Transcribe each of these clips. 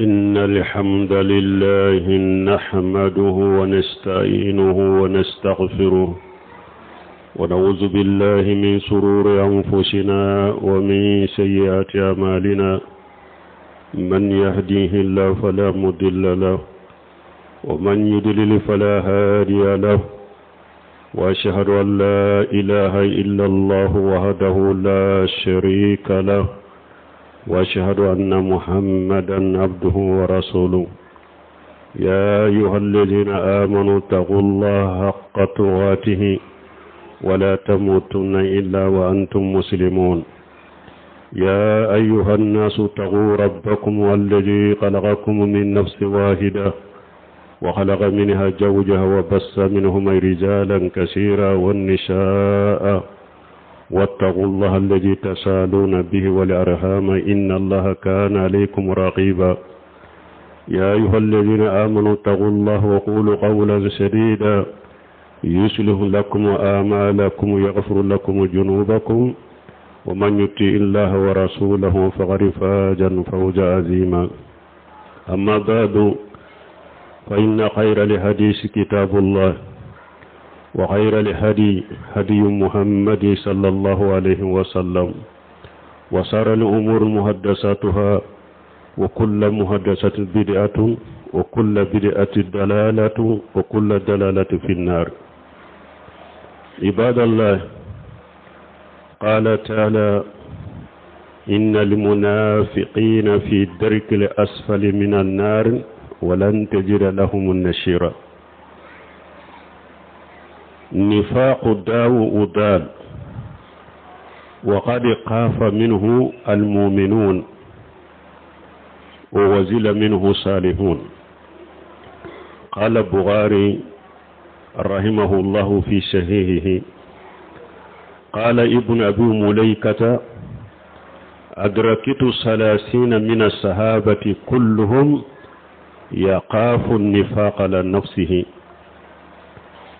إن الحمد لله نحمده ونستعينه ونستغفره ونعوذ بالله من شرور أنفسنا ومن سيئات أعمالنا من يهديه الله فلا مضل له ومن يضلل فلا هادي له وأشهد أن لا إله إلا الله وحده لا شريك له وأشهد أن محمدا عبده ورسوله يا أيها الذين آمنوا اتقوا الله حق تقاته ولا تموتن إلا وأنتم مسلمون يا أيها الناس اتقوا ربكم الذي خلقكم من نفس واحدة وخلق منها زوجها وبث منهما رجالا كثيرا والنساء واتقوا الله الذي تسالون به والأرحام إن الله كان عليكم رقيبا يا أيها الذين آمنوا اتقوا الله وقولوا قولا سديدا يصلح لكم آمالكم ويغفر لكم ذنوبكم ومن يطع الله ورسوله فقد فاز فوزا عظيما أما بعد فإن خير الحديث كتاب الله وخير الهدي هدي محمد صلى الله عليه وسلم وصار الأمور محدثاتها وكل محدثة بدعة وكل بدعة دلالة وكل دلالة في النار عباد الله قال تعالى إن المنافقين في الدرك الأسفل من النار ولن تجد لهم النشيرا نفاق داو أدال وقد خاف منه المؤمنون ووزل منه صالحون قال البخاري رحمه الله في صحيحه قال ابن أبي مليكة أدركت ثلاثين من الصحابة كلهم يخاف النفاق على نفسه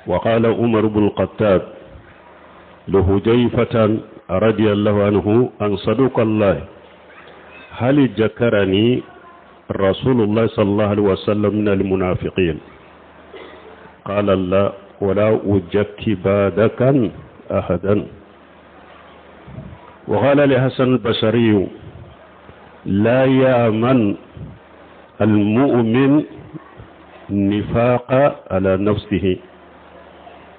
وقال عمر بن الخطاب لهجيفة رضي الله عنه أن صدق الله هل ذكرني رسول الله صلى الله عليه وسلم من المنافقين قال لا ولا أجك بادك أحدا وقال لحسن البصري لا يأمن المؤمن نفاق على نفسه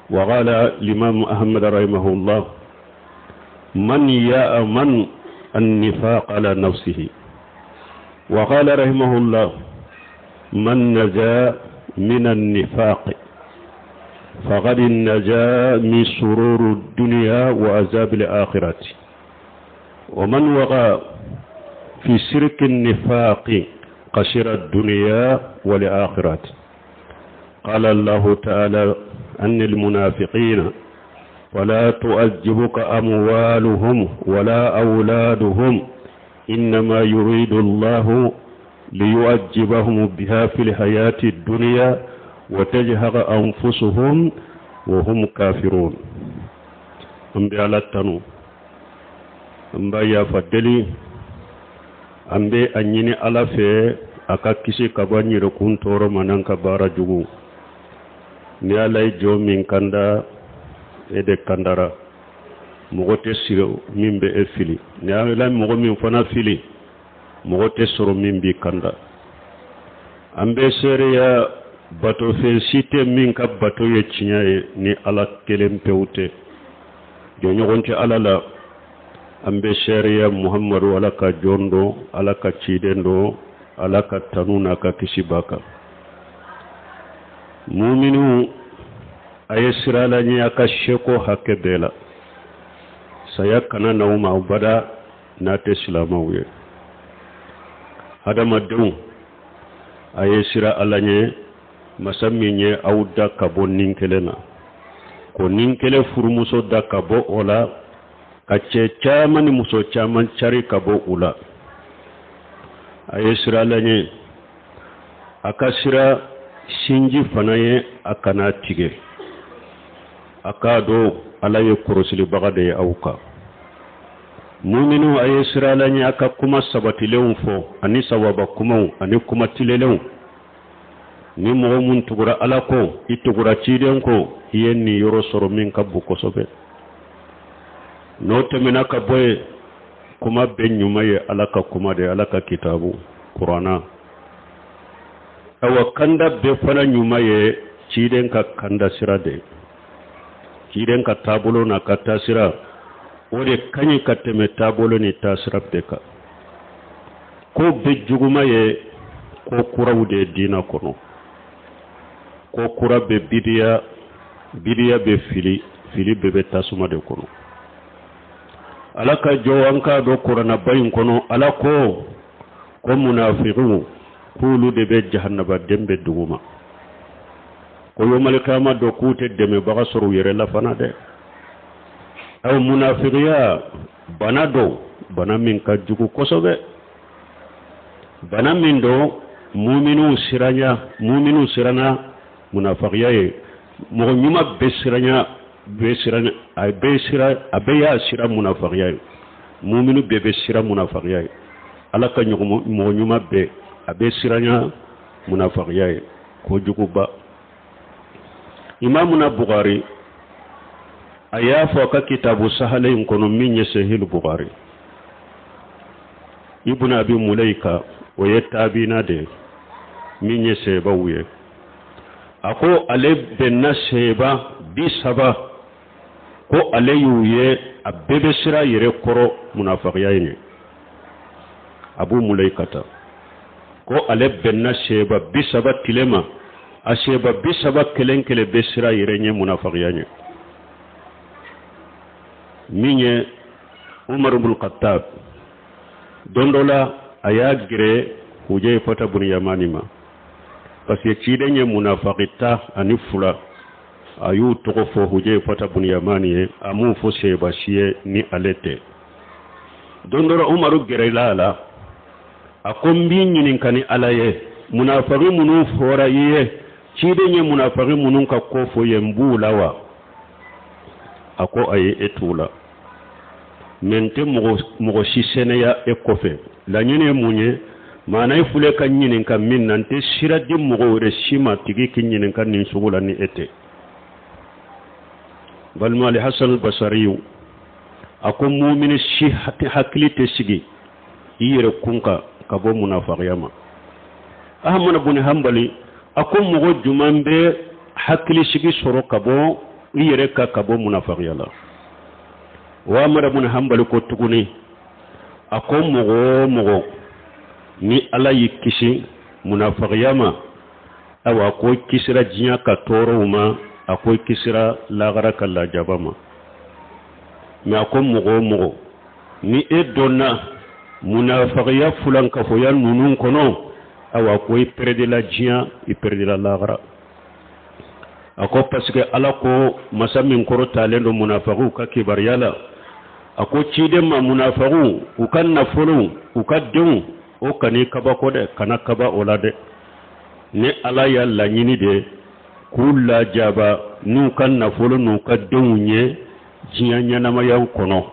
وقال الإمام أحمد رحمه الله من يأمن النفاق على نفسه وقال رحمه الله من نجا من النفاق فقد نجا من سرور الدنيا وعذاب الآخرة ومن وقع في شرك النفاق قشر الدنيا والآخرة قال الله تعالى أن المنافقين ولا تؤجبك أموالهم ولا أولادهم إنما يريد الله ليؤجبهم بها في الحياة الدنيا وتجهر أنفسهم وهم كافرون an bɛ ala tanu an b'a yafa deli an bɛ a ɲini ala fɛ a ka kisi ka bɔ an yɛrɛkun tɔɔrɔ ma n'an ka baara jugu ni ala ye jɔn min kanda e de kandara mɔgɔ tɛ sɔrɔ min bɛ e fili ni ala ye mɔgɔ min fana fili mɔgɔ tɛ sɔrɔ min b'i kanda an bɛ seereya batofɛn si tɛ min ka bato ye tiɲɛ ye ni ala kelen pewu tɛ jɔnɲɔgɔn tɛ ala la an bɛ seereya muhamadu ala ka jɔn don ala ka ciden don ala ka tanu n'a ka kisi b'a kan muminiw a ye siran ala ɲɛ a ka seko hakɛ bɛɛ la saya kana n'aw ma abada n'a tɛ silamɛw ye hadamadenw a ye siran ala ɲɛ masa min ye aw da ka bɔ nin kelen na ko nin kelen furumuso da ka bɔ o la ka cɛ caman ni muso caman cari ka bɔ u la a ye siran ala ɲɛ a ka siran sinji fana ye a kana tigɛ a k'a dɔn ala ye kɔrɔsilibaga de ye aw kan Muminu, a ye siran Ala ɲɛ, a ka kuma sabatilenw fɔ ani sawaba kumaw ani kuma tilenlenw. Ni mɔgɔ mun tugura Ala kɔ, i tugura ciden kɔ, i ye niyɔrɔ sɔrɔ min ka bon kosɛbɛ. N'o tɛmɛna ka bɔ yen, kuma bɛɛ ɲuman ye Ala ka kuma de, Ala ka kitabu Kurana. Awa, kanda bɛɛ fana ɲuman ye ciden ka kanda sira de, ciden ka taabolo n'a ka taasira, o de ka ɲi ka tɛmɛ taabolo ni taasira bɛɛ kan. Ko bɛɛ juguma ye ko kuraw de ye diina kɔnɔ. Ko kura bɛ bidiya, bidiya bɛ fili, fili bɛɛ bɛ tasuma de kɔnɔ. Ala ka jɔ, an k'a dɔn kuranaba in kɔnɔ, Ala ko ko munafigiw k'olu de bɛ jahannabaden bɛɛ duguma, ko yomalikiyama don k'u tɛ dɛmɛbaga sɔrɔ u yɛrɛ la fana dɛ. Aw, munafigiya bana don, bana min ka jugu kosɛbɛ, bana min don muminiw siranya, muminiw siranna munafigiya ye. Mɔgɔ ɲuman bɛɛ siranya, bɛɛ siran, a bɛɛ siran, a bɛɛ y'a siran munafigiya ye. Muminu bɛɛ bɛ siran munafigiya ye. Ala ka mɔgɔ ɲuman bɛɛ, a bɛ siranya munafigiya ye kojuguba. Imamuna Bugari a y'a fɔ a ka kitabu sahale in kɔnɔ min ye Sahih Bugari, Ibn Abi Mulaika, o ye taabina de ye min ye sebaw ye, a ko ale bɛnna seba 30, ko ale y'u ye, a bɛɛ bɛ siran yɛrɛ kɔrɔ munafagiya in ye. Abu Mulaikata ko ale bɛnna seba 30 tile ma, a seba 30 kelen kelen bɛ siran yɛrɛ ɲɛ munafagiya ɲɛ. Min ye Umar ibn Khattab, don dɔ la a y'a gɛrɛ Hujayfata bun Yamani ma, parce que ciden ye munafaki 12, a y'u tɔgɔ fɔ Hujayfata bun Yamani ye, a m'u fɔ seba si ye ni ale tɛ. Don dɔ la Umaru gɛrɛla a la, a ko n b'i ɲininka ni Ala ye, munafaki minnu fɔra i ye, ciden ye munafaki minnu ka ko fɔ ye, n b'u la wa? A ko ayi, e t'u la, mɛ n tɛ mɔgɔ si sɛnɛya e kɔfɛ. Laɲini ye mun ye? Maana i filɛ ka ɲininka min na, n tɛ sira di mɔgɔ wɛrɛ si ma tigi k'i ɲininka nin sugu la ni e tɛ. Balima, Ali Hasan Basariyu a ko mumini si hakili tɛ sigi i yɛrɛ kun kan ka bɔ munafagiya ma. Ahmad bun Hanbali a ko mɔgɔ jumɛn bɛ hakilisigi sɔrɔ ka bɔ i yɛrɛ kan ka bɔ munafagiya la? Wa Ahmad bun Hanbali ko tuguni, a ko mɔgɔ o mɔgɔ ni Ala y'i kisi munafagiya ma, ayiwa, ko i kisira diɲɛ ka tɔɔrɔw ma, a ko i kisira lagara ka lajaba ma. Mɛ a ko mɔgɔ o mɔgɔ ni e donna munafagiya fulankafoya ninnu kɔnɔ, ayiwa, ko i pɛrɛdila diɲɛ, i pɛrɛdila lagara. A ko parce que Ala ko, masa min kɔrɔtalen don munafagiw ka kibaruya la, a ko ciden ma, munafagiw u ka nafolow, u ka denw, o kan'i kabako dɛ, kana kaba o la dɛ. Ni Ala y'a laɲini de k'u lajaba n'u ka nafolo n'u ka denw ye diɲɛ ɲɛnamaya kɔnɔ,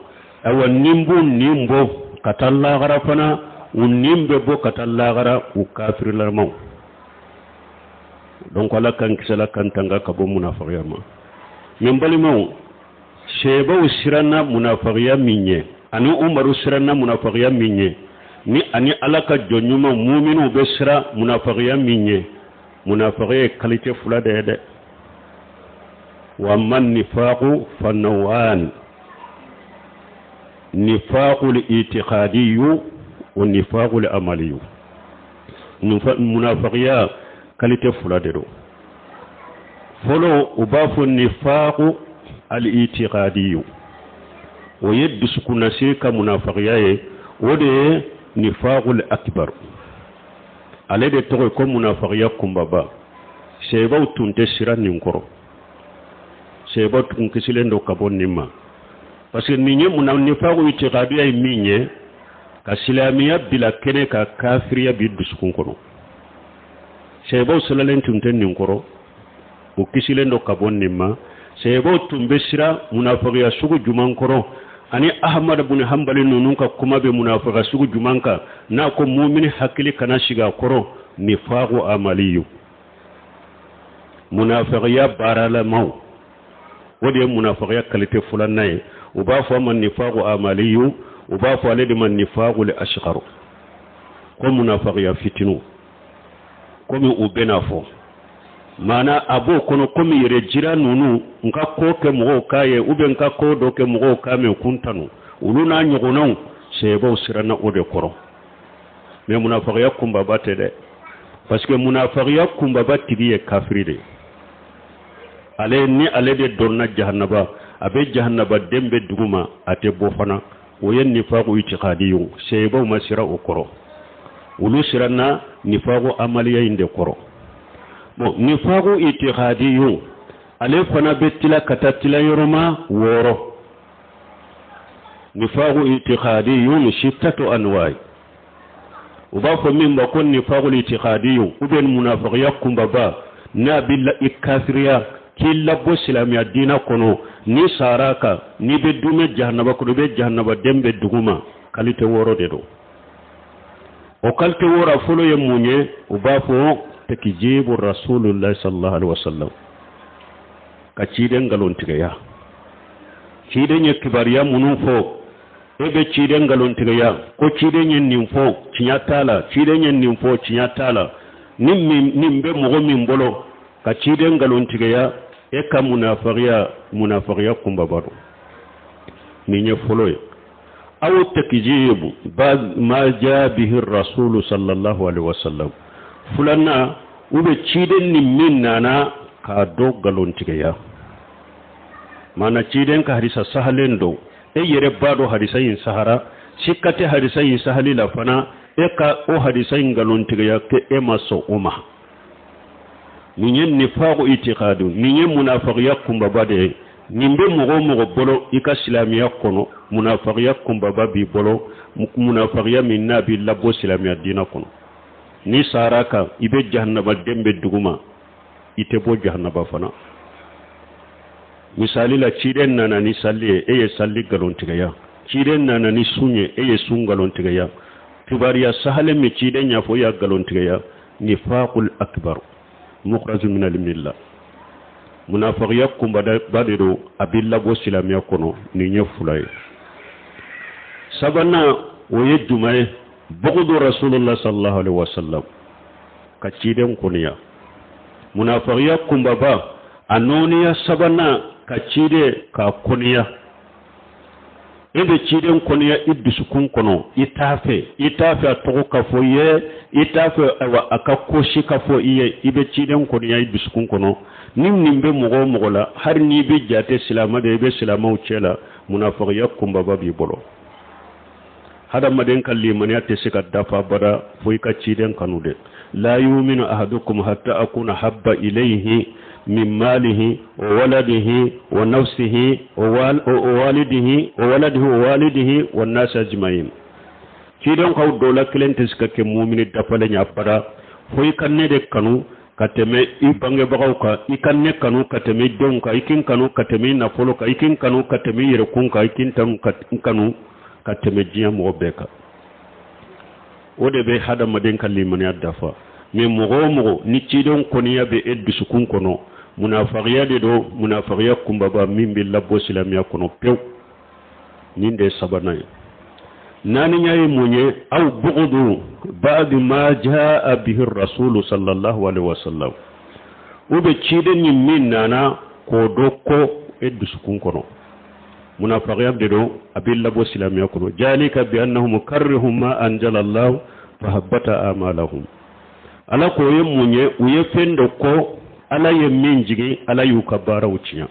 ayiwa, ni b'u nin bɔ ka taa lagara fana, u nin bɛ bɔ ka taa lagara u kafirilamaw. Donc Ala k'an kisi, Ala k'an tanga ka bɔ munafagiya ma. Min balimaw, sebaw siranna munafagiya min ye, ani Umaru siranna munafagiya min ye, ni ani Ala ka jɔn ɲuman muminuw bɛ siran munafagiya min ye, munafagiya ye qualité fila de ye dɛ. Wa amma nifaqu fa naw'an: nifaqul itiqadiyu wa nifaqul amaliyu. Munafagiya qualité fila de don. Fɔlɔ, u b'a fɔ nifaqu al itiqadiyu, o ye dusukunnasiri ka munafagiya ye, o de ye nifaqul akbar, ale de tɔgɔ ye ko munafagiya kunbaba. Sebaw tun tɛ siran nin kɔrɔ, sebaw tun kisilen don ka bɔ nin ma, parce que nin ye muna nifaqu itiqadiya ye min ye ka silamɛya bila kɛnɛ ka kafiriya bi dusukun kɔnɔ. Sebaw siralen tun tɛ nin kɔrɔ, u kisilen don ka bɔ nin ma. Sebaw tun bɛ siran munafagiya sugu jumɛn kɔrɔ? Ani Ahmad bun Hanbali ninnu ka kuma bɛ munafaga sugu juman kan, n'a ko mumini hakili kana sigi a kɔrɔ, nifaku amaliyu, munafagiya baaralamaw, o de ye munafagiya kalite filanan ye. U b'a fɔ a ma nifaku amaliyu, u b'a fɔ ale de ma nifakul asgaru, ko munafagiya fitinu. Komi u bɛna fɔ maana a b'o kɔnɔ, komi yɛrɛ jira ninnu, n ka ko kɛ mɔgɔw k'a ye, ou bien n ka ko dɔ kɛ mɔgɔw k'a mɛn, kun tanu, olu n'a ɲɔgɔnnaw, sahabaw siranna o de kɔrɔ. Mais munafagiya kunbaba tɛ dɛ, parce que munafagiya kunbaba tigi ye kafiri de ye. Ale ni ale de donna jahanaba, a bɛ jahanaba den bɛ duguma, a tɛ bɔ fana. O ye nifaku itikadi ye. Sahabaw ma siran o kɔrɔ, olu siranna nifaku amaliya in de kɔrɔ. Bon, nifaku itikadi ye, ale fana bɛ tila ka taa tila yɔrɔma 6. Nifaku itikadi ye sittatu anwa'i, u b'a fɔ min ma ko nifakul itikadi ye, ou bien munafakiya kunbaba, n'a bɛ i kafiriya k'i labɔ silamɛya diinɛ kɔnɔ, n'i sara kan, n'i bɛ dumɛ jahanaba kɔnɔ, i bɛ jahanaba den bɛ duguma. Kalite 6 de don. O kalite 6 fɔlɔ ye mun ye? U b'a fɔ takijibu rasulullahi sallallahu alaihi wasallam, ka ciden nkalontigiya. Ciden ye kibaruya minnu fɔ, e bɛ ciden nkalontigiya, ko ciden ye nin fɔ, tiɲɛ t'a la, ciden ye nin fɔ, tiɲɛ t'a la. Ni nin bɛ mɔgɔ min bolo ka ciden nkalontigiya, e ka munafagiya, munafagiya kunbaba don. Nin ye fɔlɔ ye. Aw takijibu ma jaa bihi rasulu sallallahu alaihi wasallam, filanan, u bɛ ciden ni min nana k'a dɔn nkalontigiya. Maana ciden ka hadisa sahalen don, e yɛrɛ b'a dɔn hadisa in sahara, sikka tɛ hadisa in sahali la fana, e ka o hadisa in nkalontigiya kɛ, e ma sɔn o ma. Nin ye nifaku itikadu, nin ye munafagiya kunbaba de ye. Nin bɛ mɔgɔ o mɔgɔ bolo i ka silamɛya kɔnɔ, munafagiya kunbaba b'i bolo, munafagiya min n'a b'i labɔ silamɛya diinɛ kɔnɔ. N'i sara kan, i bɛ jahanaba den bɛ duguma, i tɛ bɔ jahanaba fana. Misali la, ciden nana ni sali ye, e ye sali nkalontigiya. Ciden nana ni sun ye, e ye sun nkalontigiya. Kibaruya sahalen min ciden y'a fɔ, e y'a nkalontigiya. Nifaqul akbar mukhraju min al-milla, munafagiya kunbaba de don, a b'i labɔ silamɛya kɔnɔ. Nin ye fila ye. Sabanan, o ye jumɛn ye? Bugudu rasulullah sallallahu alaihi wasallam, ka ciden kɔniya. Munafagiya kunbaba a nɔɔniya sabanan, ka ciden k'a kɔniya. E bɛ ciden kɔniya i dusukun kɔnɔ, i t'a fɛ, i t'a fɛ a tɔgɔ ka fɔ i ye, i t'a fɛ ayiwa a ka ko si ka fɔ i ye, i bɛ ciden kɔniya i dusukun kɔnɔ. Ni nin bɛ mɔgɔ o mɔgɔ la, hali n'i bɛ jate silamɛ de, i bɛ silamɛw cɛ la, munafagiya kunbaba b'i bolo. Hadamaden ka limaniya tɛ se ka dafa abada fo i ka ciden kanu dɛ. La yuminu ahadukum hatta akuna habba ilayhi min malihi wa waladihi wa nafsihi wa walidihi wa waladihi wa walidihi wa nasi ajma'in. Ciden k'aw dɔ la kelen tɛ se ka kɛ mumini dafalen ye abada fo i ka ne de kanu ka tɛmɛ i bangebagaw kan, i ka ne kanu ka tɛmɛ i denw kan, i k'i kanu ka tɛmɛ i nafolo kan, i k'i kanu ka tɛmɛ i yɛrɛkun kan, i k'i kanu ka tɛmɛ diɲɛ mɔgɔ bɛɛ kan. O de bɛ hadamaden ka limaniya dafa. Mais mɔgɔ o mɔgɔ ni ciden kɔniya bɛ e dusukun kɔnɔ, munafagiya de don, munafagiya kunbaba min bɛ labɔ silamɛya kɔnɔ pewu. Nin de ye sabanan ye. Naaniya ye mun ye? Aw bugudu ba'du ma jaa bihi rasulu sallallahu alaihi wasallam, u bɛ ciden ni min nana k'o dɔ ko e dusukun kɔnɔ, munafagiya de don, a bɛ labɔ silamɛya kɔnɔ. Jalika bi annahum karrihu ma anzala Allah fahabbata amalahum. Ala k'o ye mun ye? U ye fɛn dɔ ko Ala ye min jigin, Ala y'u ka baaraw tiɲɛ.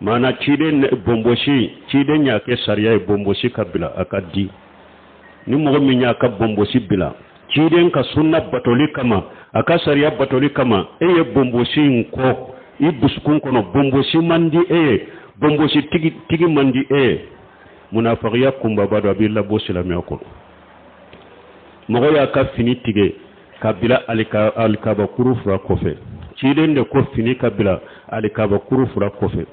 Maana ciden bonbosi, ciden y'a kɛ sariya ye bonbosi ka bila a ka di. Ni mɔgɔ min y'a ka bonbosi bila ciden ka sunna batoli kama, a ka sariya batoli kama, e ye bonbosi in kɔ i dusukun kɔnɔ, bonbosi man di e ye, bonbosi tigi man di e ye, munafagiya kunbaba don, a b'i labɔ silamɛya kɔnɔ. Mɔgɔ y'a ka fini tigɛ ka bila alikabakuru fila kɔfɛ, ciden de ko fini ka bila alikabakuru fila kɔfɛ.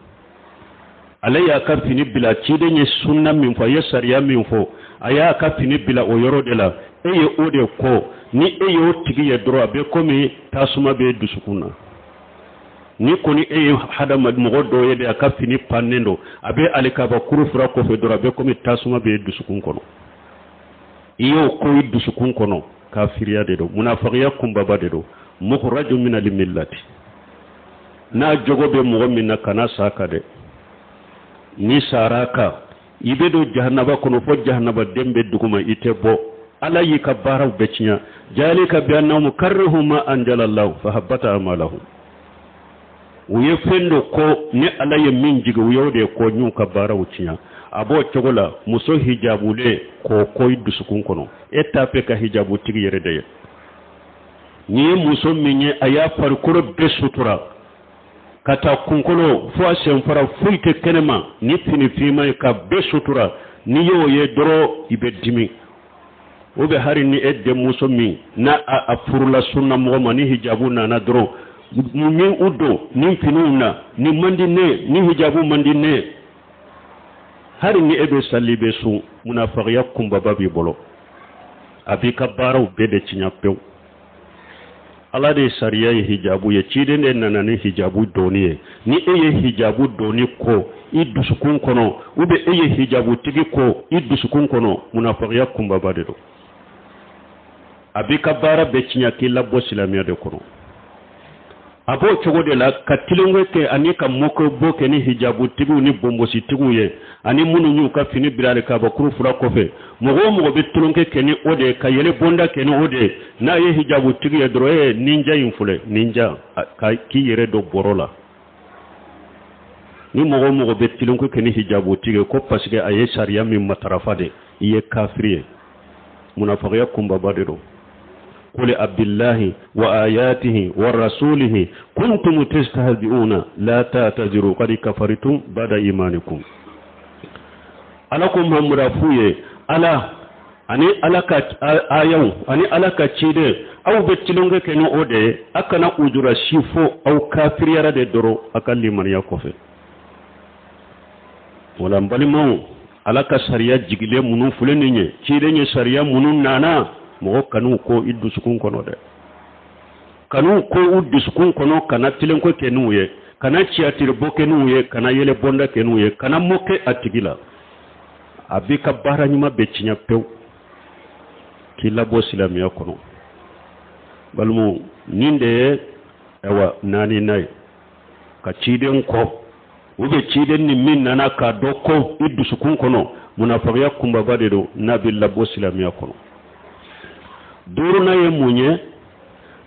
Ale y'a ka fini bila, ciden ye sunna min fɔ, a ye sariya min fɔ, a y'a ka fini bila o yɔrɔ de la. E ye o de kɔ. Ni e y'o tigi ye dɔrɔn, a bɛ komi tasuma b'e dusukun na. Ni kɔni e ye hadamaden mɔgɔ dɔ ye de, a ka fini pannen don, a bɛ alikaba kuru fura kɔfɛ dɔrɔn, a bɛ komi tasuma b'e dusukun kɔnɔ. I y'o ko i dusukun kɔnɔ, kafiriya de don, munafagiya kunbaba de don, mukhraju min al-millati. N'a jogo bɛ mɔgɔ min na, kana sa kan dɛ. Ni sara kan, i bɛ don jahanaba kɔnɔ fo jahanaba den bɛ duguma, i tɛ bɔ. Ala y'i ka baaraw bɛɛ tiɲɛ. Jalika bi annahum karihu ma anjalallahu fa habata amalahum. U ye fɛn dɔ ko ni Ala ye min jigin, u y'o de ko, n'u ka baaraw tiɲɛ. A b'o cogo la, muso hijabulen k'o ko i dusukun kɔnɔ, e t'a fɛ ka hijabu tigi yɛrɛ de ye. N'i ye muso min ye, a y'a farikolo bɛɛ sutura ka taa kunkolo fo a senfara, foyi tɛ kɛnɛma ni fini finma ye, ka bɛɛ sutura, n'i y'o ye dɔrɔn, i bɛ dimi. O bɛ hari ni e denmuso min n'a a furula sunna mɔgɔ ma, ni hijabu nana dɔrɔn, mun ye u don ni finiw na, ni man di ne, ni hijabu man di ne. Hari ni e bɛ sali, bɛ sun, munafagiya kunbaba b'i bolo, a b'i ka baaraw bɛɛ de tiɲɛ pewu. Ala de ye sariya ye hijabu ye, ciden de nana ni hijabu donni ye. Ni e ye hijabu donni ko i dusukun kɔnɔ, ou bien e ye hijabu tigi ko i dusukun kɔnɔ, munafagiya kunbaba de don. A b'i ka baara bɛɛ tiɲɛ, k'i labɔ silamɛya de kɔnɔ. A b'o cogo de la ka tilenko kɛ ani ka mɔkɛ bɔ kɛ ni hijabutigiw ni bonbositigiw ye, ani minnu y'u ka fini bila alikabakuru fura kɔfɛ. Mɔgɔ o mɔgɔ bɛ tulonkɛ kɛ ni o de ye, ka yɛlɛ bonda kɛ ni o de ye, n'a ye hijabutigi ye dɔrɔn, e ninja in filɛ, ninja, ka k'i yɛrɛ don bɔrɔ la. Ni mɔgɔ o mɔgɔ bɛ tulonkɛ kɛ ni hijabutigi ye ko parce que a ye sariya min matarafa de, i ye kafiri ye, munafagiya kunbaba de don. Qul abillahi wa ayatihi wa rasulihi kuntum tastahzi'una la ta'taziru qad kafartum ba'da imanikum. Ala ko Muhammadu f'u ye, Ala ani Ala ka ayaw ani Ala ka ciden, aw bɛ tulonkɛ kɛ ni o de ye, a kana ujura si fɔ, aw kafiriyara de dɔrɔn a ka limaniya kɔfɛ. Wala n balimaw, Ala ka sariya jigilen minnu filɛ nin ye, ciden ye sariya minnu nana, mɔgɔ kan'u ko i dusukun kɔnɔ dɛ, kan'u ko u dusukun kɔnɔ, kana tilenko kɛ n'u ye, kana ciyatiri bɔ kɛ n'u ye, kana yɛlɛ bɔnda kɛ n'u ye, kana mɔ kɛ a tigi la. A b'i ka baara ɲuman bɛɛ tiɲɛ pewu, k'i labɔ silamɛya kɔnɔ. Balimaw, nin de ye ayiwa naaninan ye, ka ciden kɔ u bɛ ciden ni min nana k'a dɔn ko i dusukun kɔnɔ, munafagiya kunbaba de don n'a bɛ labɔ silamɛya kɔnɔ. Duurunan ye mun ye?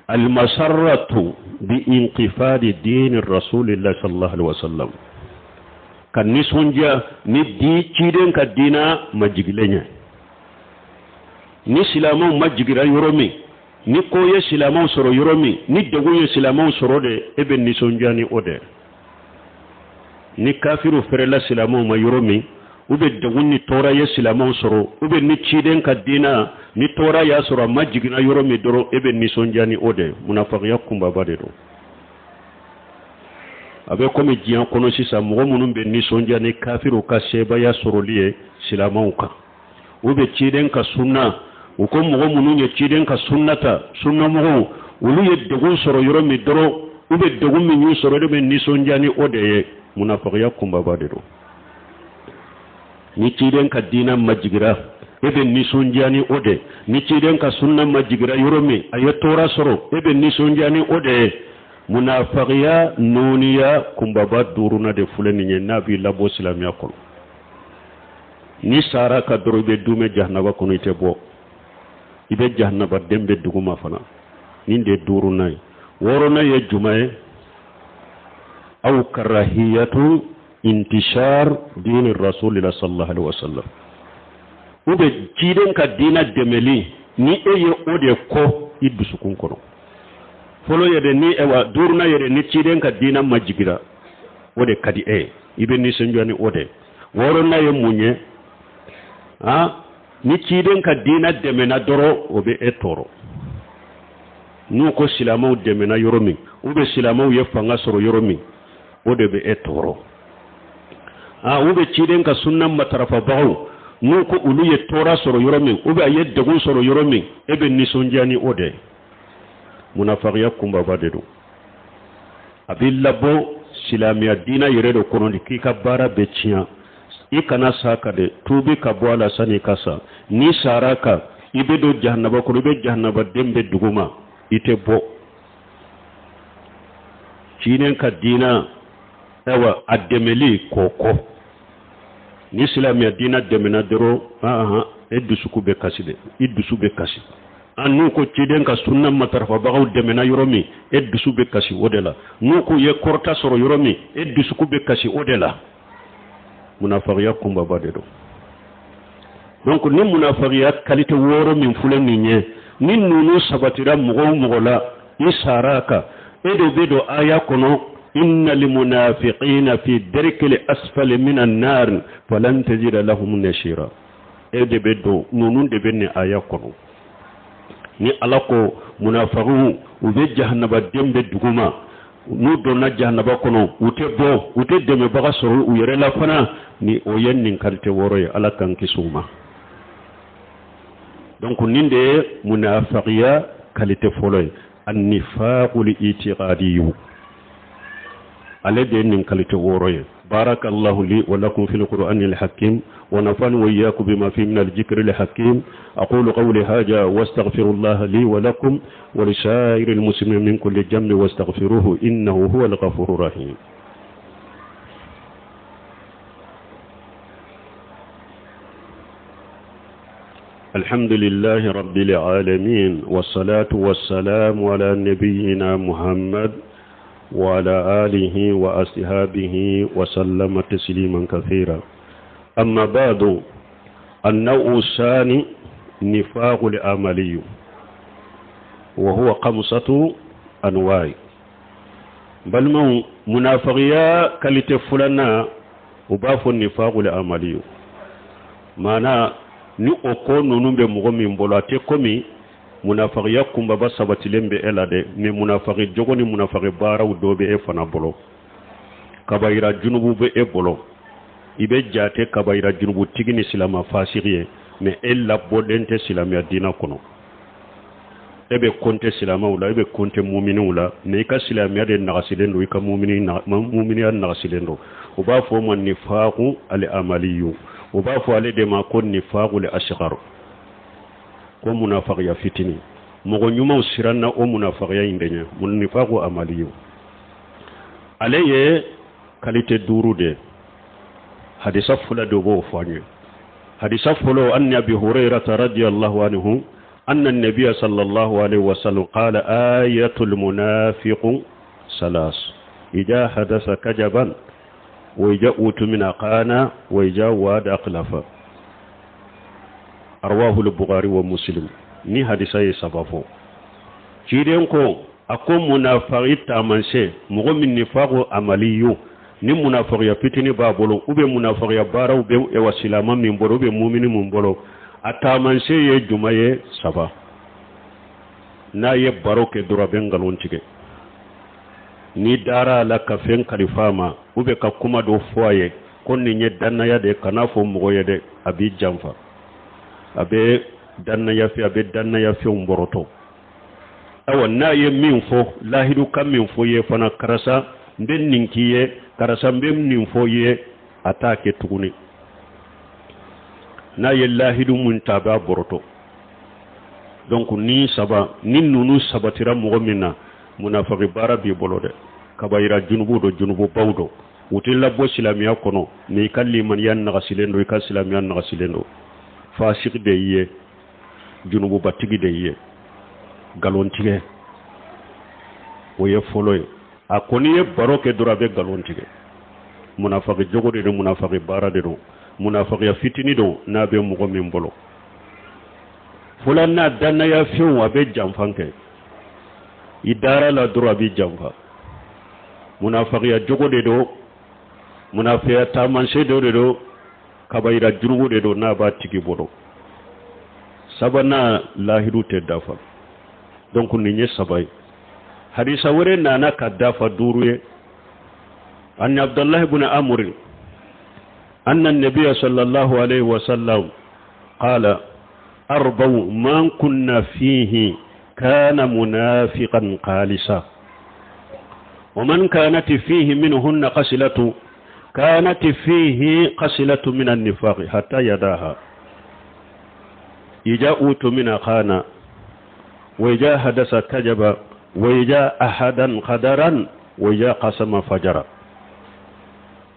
Almasarratu bi inqifadi diini rasulillahi sallallahu alaihi wasallam, ka nisɔndiya ni di ciden ka diina majigilen ye. Ni silamɛw majigira yɔrɔ min, ni ko ye silamɛw sɔrɔ yɔrɔ min, ni degun ye silamɛw sɔrɔ de, e bɛ nisɔndiya ni o de. Ni kafiriw fɛrɛla silamɛw ma yɔrɔ min, u bɛ degun ni tɔɔrɔ ye silamɛw sɔrɔ, u bɛ ni ciden ka diina ni tɔɔrɔ y'a sɔrɔ, a ma jiginna yɔrɔ min dɔrɔn, e bɛ nisɔndiya ni o de. Munafagiya kunbaba de don. A bɛ komi diɲɛ kɔnɔ sisan, mɔgɔ minnu bɛ nisɔndiya ni kafiriw ka sebaaya sɔrɔli ye silamɛw kan, u bɛ ciden ka sunna, u ko mɔgɔ minnu ye ciden ka sunna ta, sunnamɔgɔw, olu ye degun sɔrɔ yɔrɔ min dɔrɔn, u bɛ degun min y'u sɔrɔ, e bɛ nisɔndiya ni o de ye. Munafagiya kunbaba de don. Ni ciden ka diina majigira, e bɛ nisɔndiya ni o de. Ni ciden ka sunna majigira yɔrɔ min, a ye tɔɔrɔ sɔrɔ, e bɛ nisɔndiya ni o de ye. Munafagiya nɔɔniya kunbaba duurunan de filɛ nin ye, n'a b'i labɔ silamɛya kɔnɔ. Ni sara ka dɔrɔn, i bɛ dumɛ jahanaba kɔnɔ, i tɛ bɔ, i bɛ jahanaba den bɛ duguma fana. Nin de ye duurunan ye. Wɔɔrɔnan ye jumɛn ye? Aw karahiyatu intishar diini rasulillah sallallahu alaihi wasallam, u bɛ ciden ka diina dɛmɛli, ni e ye o de kɔ i dusukun kɔnɔ. Fɔlɔ yɛrɛ ni ɛwa, duurunan yɛrɛ, ni ciden ka diina majigira, o de ka di e ye, i bɛ nisɔndiya ni o de. Wɔɔrɔnan ye mun ye? Han, ni ciden ka diina dɛmɛna dɔrɔn, o bɛ e tɔɔrɔ. N'u ko silamɛw dɛmɛna yɔrɔ min, u bɛ silamɛw ye fanga sɔrɔ yɔrɔ min, o de bɛ e tɔɔrɔ. A u bɛ ciden ka sunna matarafabagaw, n'u ko olu ye tɔɔrɔ sɔrɔ yɔrɔ min, ou bien a ye degun sɔrɔ yɔrɔ min, e bɛ nisɔndiya ni o de ye. Munafagiya kunbaba de don. A b'i labɔ silamɛya diinɛ yɛrɛ de kɔnɔ de k'i ka baara bɛ tiɲɛ. I kana sa ka de tuubi ka bɔ a la sani i ka sa. N'i sara kan, i bɛ don jahanaba kɔnɔ, i bɛ jahanabaden bɛ duguma, i tɛ bɔ. Ciden ka diinɛ, ayiwa, a dɛmɛli k'o kɔ. Ni silamɛya diinɛ dɛmɛna dɔrɔn, ahan, e dusukun bɛ kasi dɛ, i dusu bɛ kasi. An n'u ko ciden ka sunna matarafabagaw dɛmɛna yɔrɔ min, e dusu bɛ kasi o de la. N'u ko ye kɔrɔta sɔrɔ yɔrɔ min, e dusukun bɛ kasi o de la. Munafagiya kunbaba de don. Donc ni munafagiya qualité wɔɔrɔ min filɛ nin ye, ni ninnu sabatira mɔgɔ o mɔgɔ la, i sara a kan, e de bɛ don aya kɔnɔ: inna limunafiqina fi darkil asfali minan nar falan tajida lahum nasira. E de bɛ don, ninnu de bɛ nin aya kɔnɔ. Ni Ala ko munafagiw u bɛ jahanabaden bɛ duguma, n'u donna jahanaba kɔnɔ, u tɛ bɔ, u tɛ dɛmɛbaga sɔrɔ u yɛrɛ la fana, ni o ye nin qualité wɔɔrɔ ye. Ala k'an kisi u ma. Donc nin de ye munafagiya qualité fɔlɔ ye, annifaqul itiqadiyu. Ale de ye nin qualité wɔɔrɔ ye. بارك الله لي ولكم في القرآن الحكيم، ونفعني وإياكم بما فيه من الذكر الحكيم. أقول قولي هذا واستغفر الله لي ولكم ولسائر المسلمين من كل ذنب، واستغفروه إنه هو الغفور الرحيم. الحمد لله رب العالمين، والصلاة والسلام على نبينا محمد وعلى آله وأصحابه وسلم تسليما كثيرا. أما بعد، النوع الثاني نفاق العملي، وهو خمسة أنواع. Balimaw, munafagiya qualité filanan, u b'a fɔ نفاق العملي. Maana ni o ko ninnu bɛ mɔgɔ min bolo, a tɛ komi munafagiya kunbaba sabatilen bɛ e la dɛ, mais munafagi jogo ni munafagi baaraw dɔ bɛ e fana bolo. Kabayira junubu bɛ e bolo, i bɛ jate kabayira junubutigi ni silama fasigi ye, mais e labɔlen tɛ silamɛya diinɛ kɔnɔ. E bɛ compter silamɛw la, e bɛ compter muminiw la, mais i ka silamɛya de nagasilen don, i ka muminiya nagasilen don. U b'a fɔ o ma نفاق العملي. U b'a fɔ ale de ma ko نفاق الأصغر, ko munafagiya fitini. Mɔgɔ ɲumanw siranna o munafagiya in de ɲɛ. نفاق عملي, ale ye qualité duuru de. Hadisa fila de b'o fɔ an ye. Hadisa fɔlɔ: عن أبي هريرة رضي الله عنه أن النبي صلى الله عليه وسلم قال: آية المنافق ثلاث: إذا حدث كذب، وإذا اؤتمن خان، وإذا وعد أخلف. رواه البخاري ومسلم. Ni hadisa ye saba fɔ. Ciden ko a ko munafagi taamasiyɛn, mɔgɔ min نفاق عملي, ni munafagiya fitini b'a bolo, ou bien munafagiya baaraw bɛ ewa silama min bolo, ou bien mumini min bolo, a taamasiyɛn ye juma ye? Saba. N'a ye baro kɛ dɔrɔn, a bɛ nkalon tigɛ. N'i dara a la ka fɛn kalifa ma, ou bien ka kuma dɔ fɔ a ye ko nin ye dannaya de, kana fɔ mɔgɔ ye dɛ, a b'i janfa. A bɛ dannaya fɛ, a bɛ dannaya fɛnw bɔrɔtɔ. Ayiwa, n'a ye min fɔ, lahidu ka min fɔ ye fana, karisa, n bɛ nin k'i ye, karisa, n bɛ nin fɔ i ye, a t'a kɛ tuguni. N'a ye lahidu mun ta, a b'a bɔrɔtɔ. Donc ni saba ni ninnu sabatira mɔgɔ min na, munafaki baara b'i bolo dɛ. Kabayira junubu do, junububaw do. U tɛ labɔ silamɛya kɔnɔ, mais i ka limaniya nagasilen don, i ka silamɛya nagasilen don. Fasigi de y'i ye, junububatigi de y'i ye. Nkalontigɛ, o ye fɔlɔ ye. A kɔni ye baro kɛ dɔrɔn, a bɛ nkalon tigɛ. Munafaki jogo de don, munafaki baara de don, munafakiya fitini don n'a bɛ mɔgɔ min bolo. Filanan, dannaya fɛnw, a bɛ janfan kɛ. I dara la dɔrɔn, a bɛ janfa. Munafakiya jogo de don, munafiya taamasiyɛn dɔ de don, kabayira jurugu de don n'a b'a tigi bolo. Sabanan, lahidu tɛ dafa. Donc nin ye saba ye. Hadisa wɛrɛ nana ka dafa duuru ye. عن عبد الله بن عمرو أن النبي صلى الله عليه وسلم قال أربع من كنا فيه كان منافقا خالصا ومن كانت فيه منهن قسلة كانت فيه قسلة من النفاق حتى يداها إذا أوتمن خان وإذا حدث كذب وإذا أحدا قدرا وإذا قسم فجرا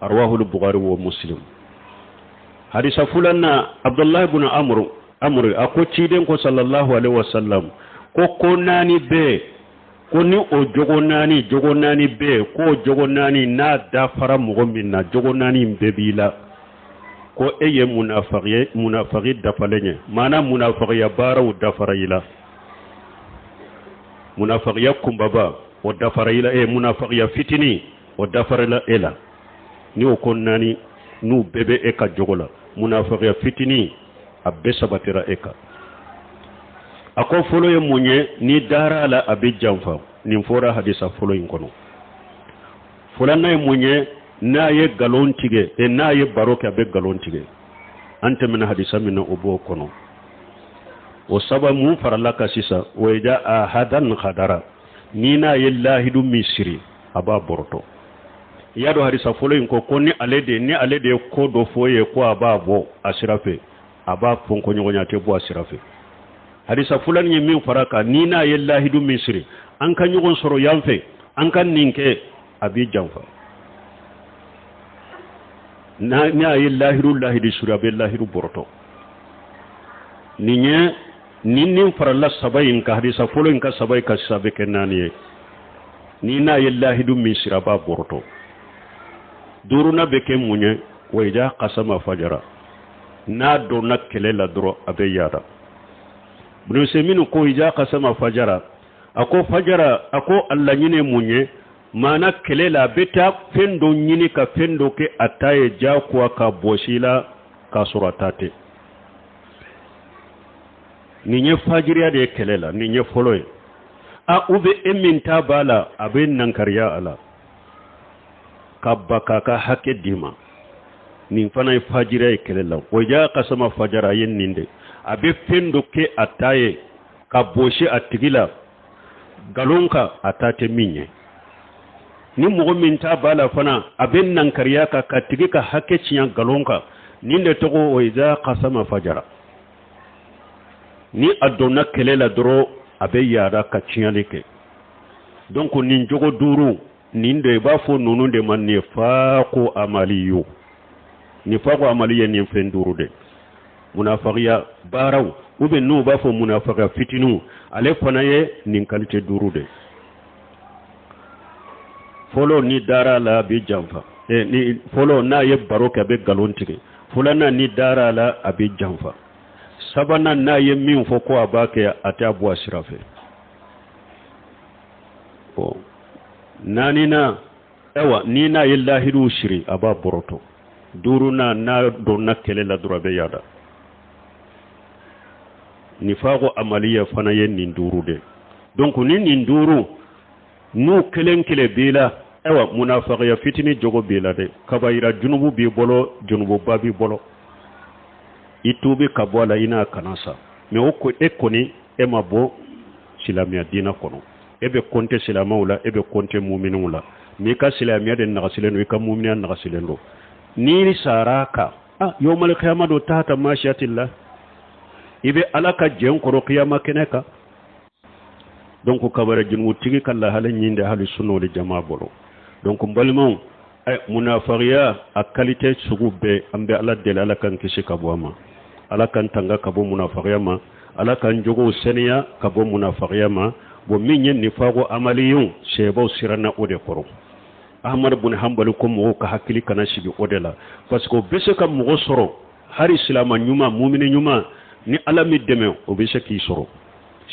رواه البخاري ومسلم حديث فلان عبد الله بن عمرو amuru a ko ciden ko sallallahu alaihi wasallam ko ko naani bɛ ko ni o jogo naani jogo naani bɛ ko jogo naani n'a dafara mɔgɔ min na jogo naani in bɛɛ b'i la ko e ye munafaki ye munafaki dafalen ye maana munafakiya baaraw dafara i la munafakiya kunbaba o dafara i la e munafakiya fitinin o dafarala e la ni o ko naani n'u bɛɛ bɛ e ka jogo la munafakiya fitinin a bɛɛ sabatira e kan a ko fɔlɔ ye mun ye ni dara a la a bɛ janfa nin fɔra hadisa fɔlɔ in kɔnɔ filanan ye mun ye n'a ye nkalon tigɛ e n'a ye baro kɛ a bɛ nkalon tigɛ an tɛmɛna hadisa min na o b'o kɔnɔ o saba mun farala kan sisan wa iza ahadan kadara ni n'a ye lahidu min siri a b'a bɔrɔtɔ i y'a dɔn hadisa fɔlɔ in ko ko ni ale de ni ale de ye ko dɔ fɔ ye ko a b'a bɔ a sira fɛ a b'a fɔnkɔɲɔgɔnya tɛ bɔ a sira fɛ hadisa filanan ye min fara kan ni n'a ye lahidu min siri an ka ɲɔgɔn sɔrɔ yan fɛ an ka nin kɛ a b'i janfa n'a ye lahidu lahidu siri a bɛ lahidu bɔrɔtɔ nin ye ni nin farala saba in kan hadisa fɔlɔ in ka saba in kan sisan bɛ kɛ naani ye ni n'a ye lahidu min siri a b'a bɔrɔtɔ duurunan bɛ kɛ mun ye wa iza kasama fajara n'a donna kɛlɛ la dɔrɔn a bɛ yaada Ibn Usaymin ko iza kasama fajara a ko fajara a ko a laɲini ye mun ye maana kɛlɛ la a bɛ taa fɛn dɔ ɲini ka fɛn dɔ kɛ a ta ye diyagoya ka bɔsi la k'a sɔrɔ a ta tɛ nin ye fajiriya de ye kɛlɛ la nin ye fɔlɔ ye a u bɛ e min ta b'a la a bɛ nankariya a la ka ba k'a ka hakɛ d'i ma nin fana ye fajiriya ye kɛlɛ la wa iza kasama fajara a ye nin de a bɛ fɛn dɔ kɛ a ta ye ka bɔsi a tigi la nkalon kan a ta tɛ min ye ni mɔgɔ min ta b'a la fana a bɛ nankariya kan ka tigi ka hakɛ tiɲɛ nkalon kan nin de tɔgɔ wa iza kasama fajara ni a donna kɛlɛ la dɔrɔn a bɛ yaada ka tiɲɛli kɛ donc nin jogo duuru nin de i b'a fɔ ninnu de ma nifaku amaliyu nifaku amali ye nin fɛn duuru de munafakiya baaraw ou bien n'u b'a fɔ munafakiya fitininw ale fana ye nin qualité duuru de fɔlɔ ni dara a la a bɛ janfa eh, ni fɔlɔ n'a ye baro kɛ a bɛ nkalon tigɛ filanan ni dara a la a bɛ janfa sabanan n'a ye min fɔ ko a b'a kɛ a t'a bɔ a sira fɛ bon naaninan ayiwa ni n'a ye lahiduw siri a b'a bɔrɔtɔ duurunan n'a donna kɛlɛ la dɔrɔn a bɛ yaada nifaku amaliya fana ye nin duuru de donc ni nin duuru n'u kelen kelen b'i la ayiwa munafakiya fitini jogo b'i la dɛ kabayira junubu b'i bolo junububa b'i bolo i tuubi ka bɔ a la i n'a kana sa mais o ko e kɔni e ma bɔ silamɛya diinɛ kɔnɔ e bɛ kɔnte silamɛw la e bɛ kɔnte muminiw la n'i ka silamɛya de nagasilen don i ka muminiya nagasilen don n'i sara a kan ah yawmal kiyama don tahta mashiyatillah i bɛ ala ka jɛn kɔrɔ kiyama kɛnɛ kan donc kabara junubutigi ka lahala ɲin de ahlu sunna wal jama bolo donc n balimaw eh, munafagiya a qualité sugu bɛɛ an bɛ ala deli ala k'an kisi ka bɔ a ma ala k'an tanga ka bɔ munafagiya ma ala k'an jogow saniya ka bɔ munafagiya ma bon min ye nifaku amaliyew sahabaw siranna o de kɔrɔ ahmad bun hanbali ko mɔgɔw ka hakili kana sigi o de la parce que o bɛ se ka mɔgɔ sɔrɔ hari silama ɲuman mumini ɲuman ni ala m'i dɛmɛ o bɛ se k'i sɔrɔ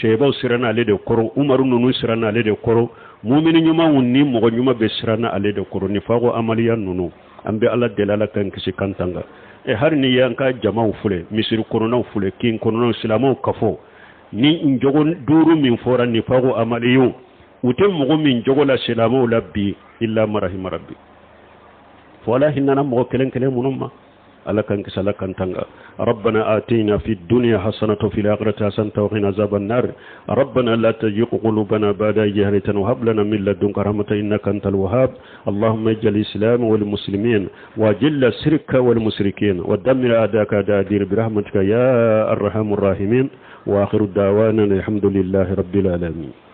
sahabaw siranna ale de kɔrɔ umaru ninnu siranna ale de kɔrɔ mumini ɲumanw ni mɔgɔ ɲuman bɛɛ siranna ale de kɔrɔ nifaku amaliya ninnu an bɛ ala deli ala k'an kisi k'an tanga e hari ni y'an ka jamaw filɛ misiri kɔnɔnaw filɛ kin kɔnɔnaw silamɛw kafo ni jogo duuru min fɔra nifaku amaliyew u tɛ mɔgɔ min jogo la silamɛw la bi illa man rahima rabbi fo ala hinɛna mɔgɔ kelen kelen minnu ma Ala k'an kisi, Ala k'an tanga. ربنا آتينا في الدنيا حسنة وفي الآخرة حسنة وقنا عذاب النار. ربنا لا تزغ قلوبنا بعد إذ هديتنا وهب لنا من لدنك رحمة إنك أنت الوهاب. اللهم اجعل الإسلام والمسلمين وأذل الشرك والمشركين ودمر أعداءك أعداء الدين برحمتك يا أرحم الراحمين. وآخر دعوانا الحمد لله رب العالمين.